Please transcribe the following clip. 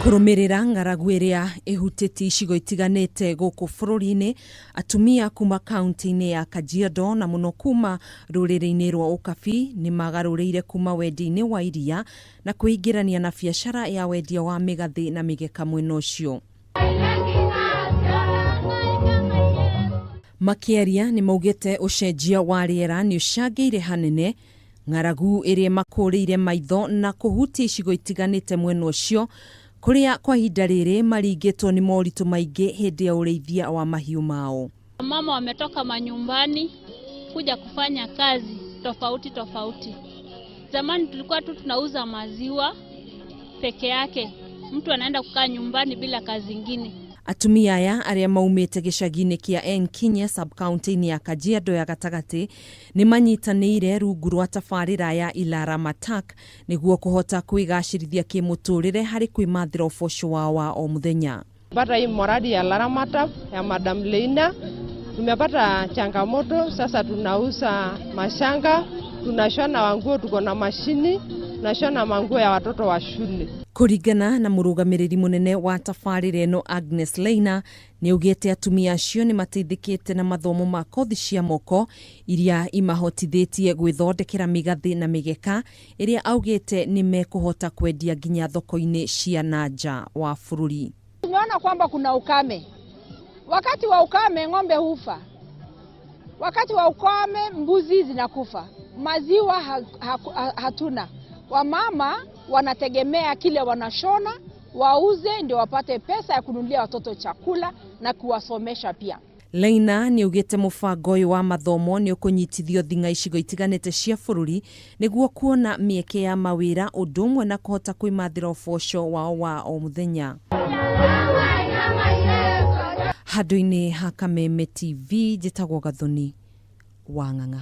Kũrũmĩrĩra ng'aragu ĩrĩa ĩhutĩtie icigo itiganĩte gũkũ bũrũri-inĩ, atumia kuma kaunti-inĩ ya Kajiado na mũno kuma rũrĩrĩ-inĩ rwa Ũkabi nĩ magarũrĩire kuma wendia-inĩ wa iria na kwĩingĩrania na biacara ya wendia wa mĩgathĩ na mĩgeka mwena ũcio. Makĩaria nĩ maugĩte ũcenjia wa rĩera nĩ ũcangĩire hanene ng'aragu ĩrĩa ĩmakũrĩire maitho na kũhutia icigo itiganĩte mwena ũcio kũrĩa kwa ihinda rĩrĩ maringĩtwo nĩ moritũ maingĩ hĩndĩ ya ũrĩithia wa mahiũ mao. Mama wametoka manyumbani kuja kufanya kazi tofauti tofauti. Zamani tulikuwa tu tunauza maziwa peke yake, mtu anaenda kukaa nyumbani bila kazi ingine. Atumia aya arĩa maumĩte gĩcagi-inĩ kĩa Enkinye sub-county-inĩ ya Kajiado ya gatagatĩ nĩ manyitanĩire rungu rwa tabarĩra ya Ilara Matak nĩguo kũhota kwĩgacĩrithia kĩmũtũrĩre harĩ kwĩmathĩra ũboco wao wa o mũthenya. Pata hii mradi ya Laramatak ya Madam Leina, tumepata changamoto sasa. Tunauza mashanga, tunashona wanguo, tuko na mashini tunashona manguo ya watoto wa shule. Kũringana na mũrũgamĩrĩri mũnene wa tabarĩra ĩno Agnes Leina, nĩ augĩte atumia acio nĩ mateithĩkĩte na mathomo ma kothi cia moko iria imahotithĩtie gwĩthondekera mĩgathĩ na mĩgeka ĩrĩa augĩte nĩ mekũhota kwendia nginya thoko-inĩ cia na nja wa bũrũri. Tumeona kwamba kuna ukame. Wakati wa ukame ng'ombe hufa, wakati wa ukame mbuzi zinakufa, maziwa ha, ha, hatuna. Wamama wanategemea kile wanashona wauze ndio wapate pesa ya kununulia watoto chakula na kuwasomesha pia. Leina nĩ augĩte mũbango ũyũ wa mathomo nĩ ũkũnyitithio thing'a icigo itiganĩte cia bũrũri nĩguo kuona mĩeke ya mawĩra ũndũ ũmwe na kũhota kwĩmathĩra ũboco wao wa o mũthenya. Handũ-inĩ ha Kameme TV, njĩtagwo Gathoni wa Ng'ang'a.